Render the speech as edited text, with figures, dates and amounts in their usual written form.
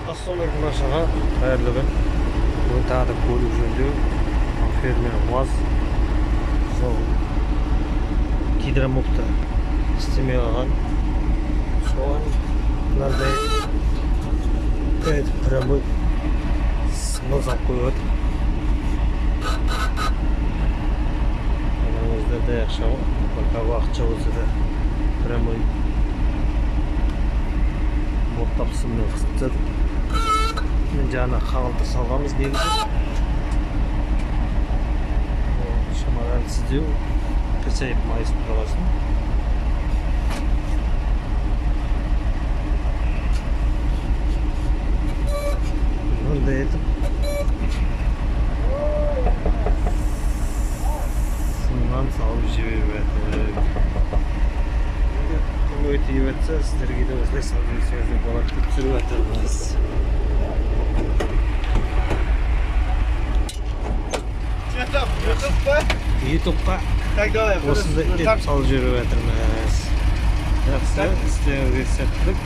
Ассалаумағалейкум баршаға, қайырлы күн. Бүгін тағы да көлік жөндеу, фермер УАЗ сол гидромуфта істемей қалған. Соған мынандай прямой сымын салып қойып жатыр. Арамызда ақша ғой, пока уақытша болса да прямой оттап сыммен қысып тастадық. Мен жаңа қағылтыр салғанбыз негізі. Шамалы әлсіздеу, қисайып майысып тұрғасын. Мынандай етіп сымнан салып жіберіп жатыр. Көмегі тиіп жатса, сіздерге де осылай салып жіберсеңіздер болады деп түсіріп жатырмыз. Ютубқа осындай етіп салып жіберіп жатырмыз. Жақсы, істеріңізге сәттілік.